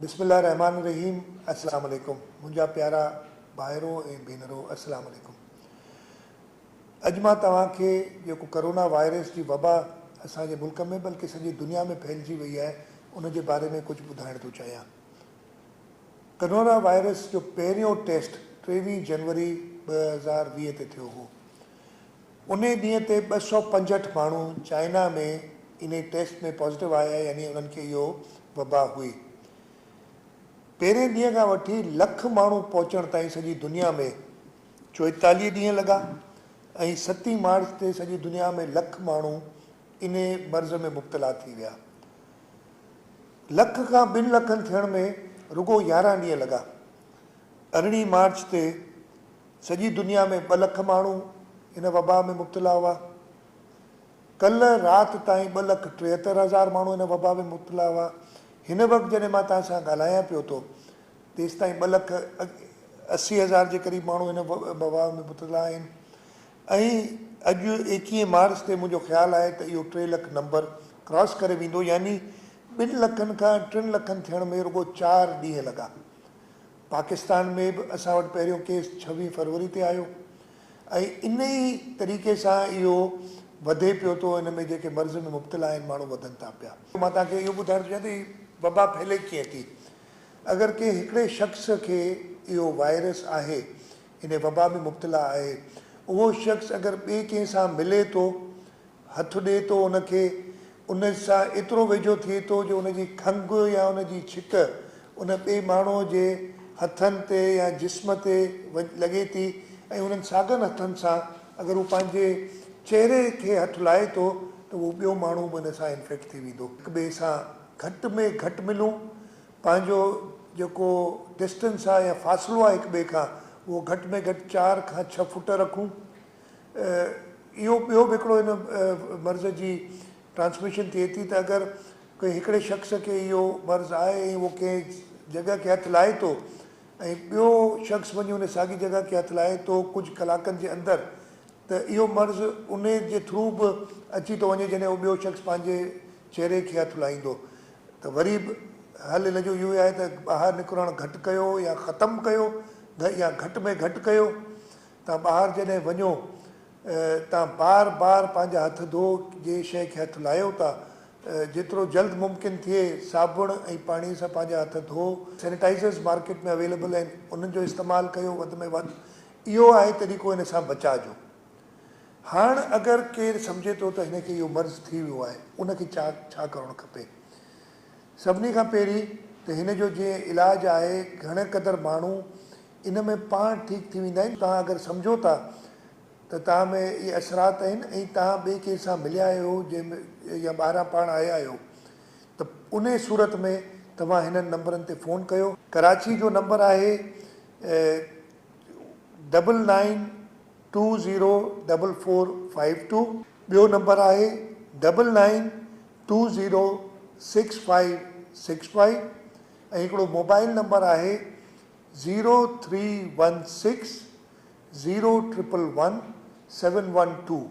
بسم الله الرحمٰن الرحيم السلام عليڪم منهنجا پيارا ڀائرو ۽ ڀينرو السلام عليڪم اڄ مان توهان کي جيڪو ڪرونا وائرس جي وبا اسان جي ملڪ ۾ بلڪه سڄي دنيا ۾ ڦهلجي وئي آهي ان جي باري ۾ ڪجهه ٻڌائڻ ٿو چاهيان ڪرونا وائرس جو پهريون ٽيسٽ 23 جنوري 2020 تي ٿيو هو انهي ڏينهن تي 265 ماڻهو چائنا ۾ انهي ٽيسٽ ۾ پازيٽو آيا يعني انهن کي اهو وبا هئي. پهرين ڏينهن کان وٺي لک ماڻهو پهچڻ تائين سڄي دنيا ۾ 44 ڏينهن لڳا ۽ ستين مارچ تي سڄي دنيا ۾ لک ماڻهو انهي مرض ۾ مبتلا ٿي ويا. لک کان ٻن لکن ٿيڻ ۾ رڳو 11 ڏينهن لڳا. 18 مارچ تي سڄي دنيا ۾ 2 لک ماڻهو ان وبا ۾ مبتلا هئا. ڪلهه رات تائين 2,73,000 ماڻهو ان وبا ۾ مبتلا هئا. هن وقت جڏهن مان توهان سان ڳالهايان پيو ٿو تيستائين 2,80,000 جي قريب ماڻهو هن وبا ۾ مبتلا آهن ۽ اڄ 21 مارچ تي منهنجو خيال آهي ته اهو 3 لک نمبر ڪراس ڪري ويندو يعني 2 لکن کان 3 لکن ٿيڻ ۾ رڳو 4 ڏينهن لڳا. پاڪستان ۾ به اسان وٽ پهريون ڪيس 26 فروري تي آيو ۽ ان ئي طريقي سان اهو وڌي پيو ٿو ان ۾ جيڪي مرض ۾ مبتلا آهن ماڻهو وڌن ٿا پيا. مان توهان کي اهو ٻڌائڻ ٿو چاهيان ته هي وبا ڦهلي ڪيئن ٿي؟ اگر ڪنهن هڪڙي شخص کي اهو وائرس آهي ان وبا ۾ مبتلا آهي اهو شخص اگر ٻئي ڪنهن سان ملي ٿو هٿ ڏئي ٿو ان کي، ان سان ايترو ويجهو ٿئي ٿو جو ان جي کنگهه يا ان جي ڇڪ ان ٻئي ماڻهوء جي هٿن تي يا جسم تي لڳي ٿي ۽ انهن ساڳن هٿن سان اگر هو پنهنجي چهري کي هٿ لائي ٿو ته اهو ٻيو ماڻهو به ان سان انفيڪٽ ٿي ويندو. هڪ ٻئي سان گهٽ ۾ گهٽ ملون، پنهنجو جيڪو ڊسٽنس آهي يا فاصلو آهي هڪ ٻئي کان اهو گهٽ ۾ گهٽ 4 کان 6 فوٽ رکون. اهو ٻيو به هڪڙو هن مرض جي ٽرانسميشن ٿئي ٿي ته اگر ڪنهن هڪڙي شخص کي اهو مرض آهي ۽ اهو ڪنهن جڳهه کي هٿ لائي ٿو ۽ ٻيو شخص وڃي ان ساڳي جڳهه کي هٿ لائي ٿو ڪجهه ڪلاڪن جي اندر ته اهو مرض ان جي ٿرو به اچي ٿو وڃي جڏهن اهو ٻيو شخص پنهنجي چهري کي هٿ لائيندو ته وري به حل ان جو اهو ئي آهي ته ٻاهر نڪرڻ گهٽ ڪيو يا ختم ڪيو يا گهٽ ۾ گهٽ ڪيو. توهان ٻاهر جڏهن وڃو توهان بار بار پنهنجا هٿ ڌو، جنهن شيء کي هٿ لايو ٿا جيترو جلد ممڪن ٿئي صابڻ ۽ پاڻي سان پنهنجا هٿ ڌو. سينيٽائيزرز مارڪيٽ ۾ اويليبل آهن انهن جو استعمال ڪيو وڌ ۾ وڌ اهو آهي طريقو ان سان بچاء جو. هاڻ اگر ڪير سمجهي ٿو ته هن کي اهو مرض ٿي ويو آهي ان کي ڇا ڇا ڪرڻ کپي؟ سڀني کان پهرين ته هن جو جيئن علاج آهي گهڻي قدر ماڻهو ان ۾ پاڻ ٺيڪ ٿي ويندا آهن. توهان اگر سمجهو ٿا ته توهان ۾ اهي اثرات آهن ۽ توهان ٻئي ڪنهن سان مليا آهيو جنهن ۾ يا ٻاهران پاڻ آيا آهيو ته انهي صورت ۾ توهان هنن نمبرن تي فون ڪيو. ڪراچي جو نمبر آهي 99204452. ٻيو نمبر آهي 99206565 ۽ هڪڙو موبائل نمبر آهي 0316 0111 712.